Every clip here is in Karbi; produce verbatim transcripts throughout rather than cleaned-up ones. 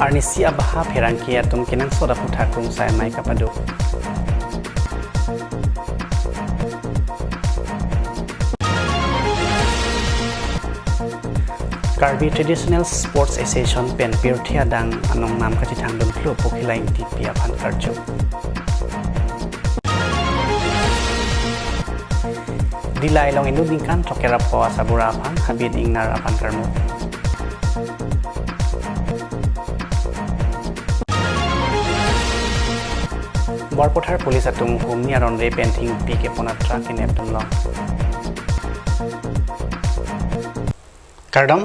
Arnisi abaha pherangke atum kenangsot aputhak Krungsai Amei kapado. Karbi Traditional Sports Association pen pirthe adang anong nam kachethang dun phlo Pokhila Ingtipi aphan karju. Dillai along inut ningkan throkkep ra pho asarbura aphan habit ingnar aphan karmu. Borpathar police atum humni aron re pen thengpi kepon a truck kenep dunlong. Kardom,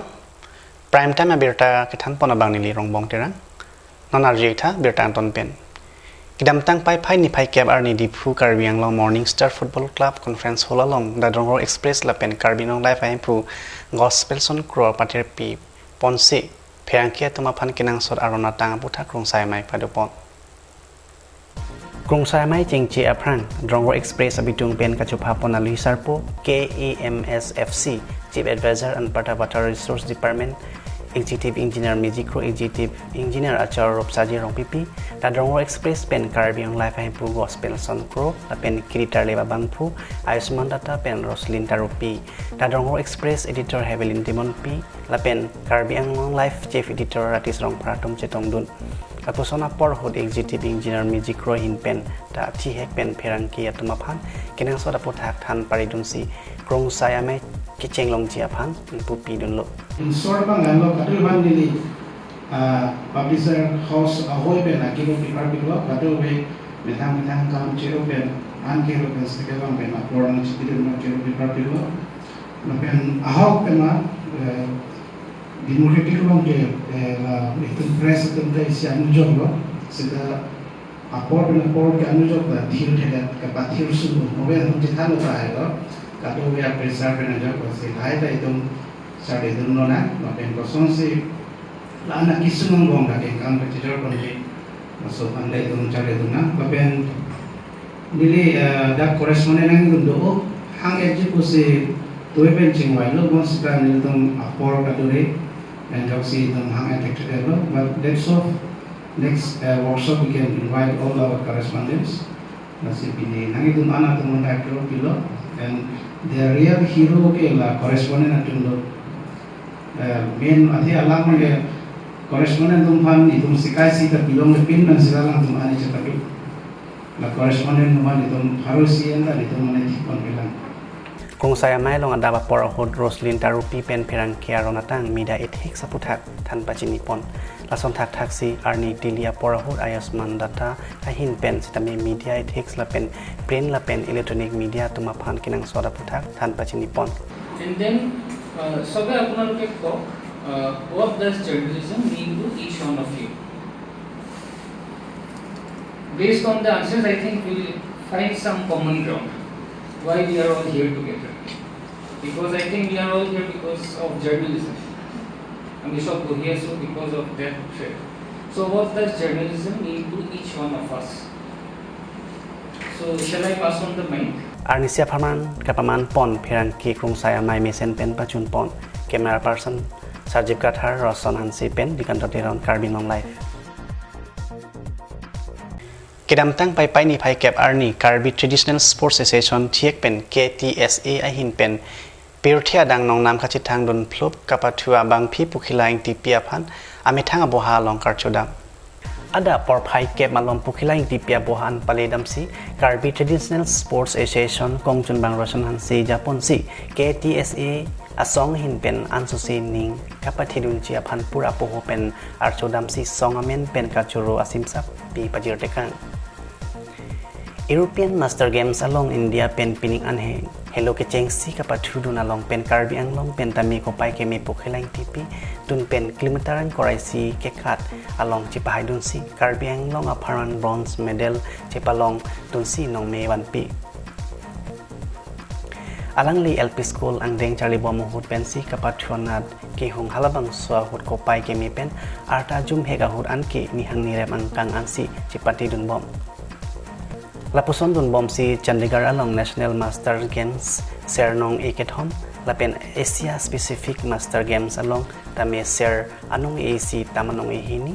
Prime Time abirta kethanpon abang neli Rongbong Terang. Non arju-ik tha birta angton pen. Kedamtang Paiphai niphai kep arni Diphu Karbi Anglong Morning Star Football Club Conference Hall along Dadrongro Express lapen Karbi Anglong Live ahemphu Gospelson Kro patherpi ponsi pherangke atum aphan kenangsot aron atang aputhak Krungsai Amei padopon. Krungsai Amei chengche aphrang Dadrongro Express abitung pen kachophapon alui sarpo K A M S F C Chief Advisor anparta Water Resource Department Executive Engineer Mejikro, Executive Engineer Achor Rupsaji Rongpipi, Dadrongro Express pen Karbi Anglong Live ahemphu Gospelson Kro lapen kiritar leba bangphu Ayushman Datta pen Roslin Tarupi, Dadrongro Express Editor Hevelin Timonpi, lapen Karbi Anglong Live Chief Editor Ratish Rongphar atum chetongdun. Lapuson apor ahut Executive Engineer Mejikro ahin pen ta thihek pen pherangke atum aphan kenangsot aputhak than paridunsi Krungsai Amei kecheng longji aphan ingpupi dunlo. Insor bang alo kadokave neli, ah, publisher house ahoi pen akilo paper piklo, kadokave methang methang kam chiro pen an kilo pen seke bang pen apor nangchipidun ma kilo paper piklo. Lapen ahok pen ma, eh, democratic along ke, eh, la itum press atum ta isi anujoklo, seta apor pen apor ke anujok ta thirthedet kapathir sunu, ove atum chethanlo tahai lo, kadokave a-pressure pen ajoklo, si lahai ta itum chardedunlonang, lapen kosonsi la-an akesung angbong ta kengkam kachejor ponji, laso aphan ta itum chardedunang, lapen neli, eh, dak correspondent nangdun do, hang-etji pusi tuve pen chingvailo, bonsita nelitum apor kadure, pen joksi itum hang-et thekthedetlo, but that's all. Next, uh, workshop, we can invite all our correspondents. Lasi pini nanglitum an atum an ta kro pilo, and the real hero ke la correspondent atum lo. Uh, main athe alam ke correspondent atum aphan itum sikai si ta pilongle pin pen sila alangtum ani chetapi. La correspondent atum aphan itum pharo isi an ta itum mane thik ponpelang. Krungsai Amei along adap apor ahut Roslin Tarupi pen pherangke aron atang media ethics aputhak than pachinipon. Lason thakthaksi arni Delhi apor ahut Ayushman Datta ahin pen sitame media ethics lapen print lapen electronic media atum aphan kenangsot aputhak than pachinipon. And then, uh, সবে আপোনালোকে কওক, uh, what does journalism mean to each one of you? Based on the answers, I think we'll find some common ground why we are all here together. Because I think we are all here because of journalism. আমি সব বহি আছো because of that thread. So what does journalism mean to each one of us? So shall I pass on the mic? Arnisi apharman kapamanpon pherangke Krungsai Amei mesen pen pachunpon. Camera person Sarjib Kathar, Roson Hanse pen Dikanto Teron, Karbi Anglong Live. Kedamtang Paipai niphai kep arni Karbi Traditional Sports Association thihek pen K T S A ahin pen pirthe adang nongnam kachethang dun phlup kapathu abangpi Pokhila Ingtipi aphan amethang aboha along karchodam. Adap porphai kep malom Pokhila Ingtipi aboha an paledamsi Karbi Traditional Sports Association kongchunbang Roson Hanse japonsi K T S A asong ahin pen ansosi ning kapathidunji aphan pura poho pen archodamsi song amen pen kachoro asimsap pi pajirtekang. European Master Games along India pen pining anhe helo kechengsi kapathudun along pen Karbi Anglong pen tame kopai keme Pokhila Ingtipi tun pen kilometer an koraisi kekat along chepahaidunsi Karbi Anglong apharman bronze medal chepalongdunsi nongme vanpi. Alangli L P school angdeng charlibom ahut pensi kapathu anat kehung halabangso ahut kopai keme pen arta jumhek ahut anke nihang nirem angkang ansi chepatidunbom. Lapuson dunbomsi Chandigarh along National Master Games ser nong-e kethom lapen Asia Pacific Master Games along tame ser anong-e isi tam anong-e hini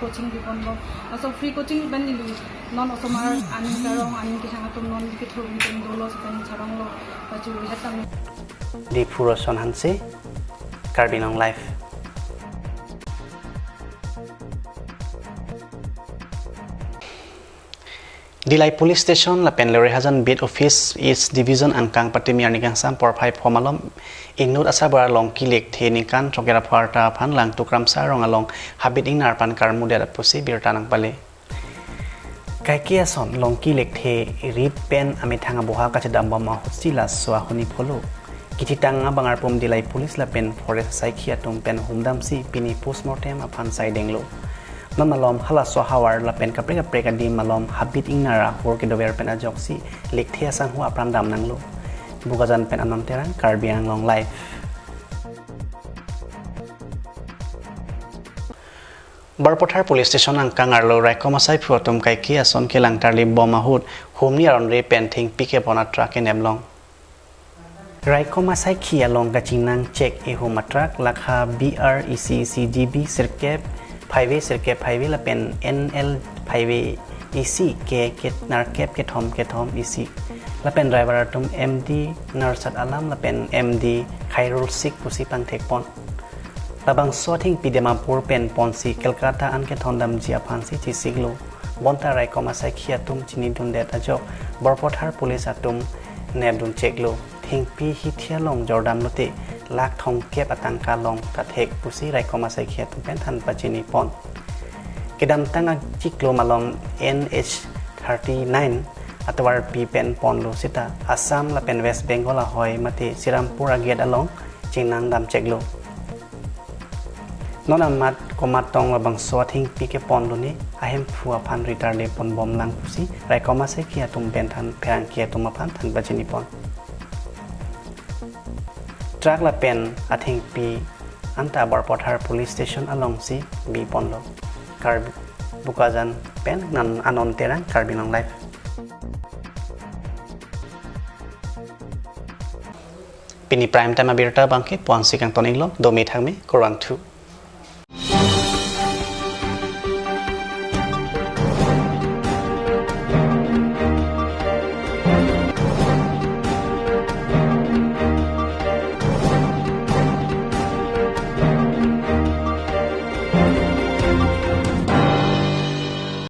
coaching bipon lo. Laso free coaching pen neli non osomar aning karong aning kehang atum non kethur pen dolo seta neli charong lo. Pachuru hetam. Diphu Roshan Hanse, Karbi Anglong Live. Dillai Police Station lapen Lower Hajan Beat Office East Division angkang patimi arni kangsam porphai pho malom ingnut asarbura Longki Lekthe ningkan throkkep ra pho arta aphan Langtuk Ramsa arong along habit ingnar pen karmudet pusi birta nangpale. Kaike ason Longki Lekthe rip pen amethang aboha kachedam bom ahutsi laso ahuni pholo. Kithitang abang arpum Dillai Police lapen Forest asaikhi atum pen humdamsi pini postmortem aphan saidenglo. Non malom halaso ahavar lapen kaprek kaprek adim malom habit ingnar ahur kedover pen ajoksi Lekthe asangho apran damnanglo. Bokajan pen Anon Terang, Karbi Anglong Live. Barpathar Police Station angkang arlo raikom asaiphu atum kaike ason kelang tarlip bom ahut humni aron re pen thengpi kepon atruck kenep long. Raikom asaikhi along kachingnang chek ihum atruck lakha B R isi isi G B sirkep phaive sirkep phaive lapen N L phaive isi ke ket narkep kethom kethom isi. Lapen driver atum M D Narsat Alam lapen M D Khairul Sik pusi pangthekpon. Labangso athengpi Dimapur pen ponsi Kolkata an kethondamji aphansi chisiklo. Bonta raikom asaikhi atum chinidundet ajok Barpathar Police atum nepdun cheklo. Thengpi hithi along jordam lote lakh thomkep atangka long ta thek pusi raikom asaikhi atum pen than pachinipon. Kedamtang achiklo malom N H thirty-nine atovarpi pen ponlo seta Assam lapen West Bengal ahoi mate Srirampur agate along chingnang dam cheklo. Non amat komat tong labangso athengpi kepon lone ahemphu aphan ritar le pon bom lang pusi raikom asaikhi atum pen than pherangke atum aphan than pachinipon. Truck lapen athengpi anta Barpathar Police Station alongsi biponlo. Karbi Bokajan pen nan Anon Terang, Karbi Anglong Live. Pini Prime Time abirta abangke pu-ansi kangton-iklo, dome thangme, kurvangthu.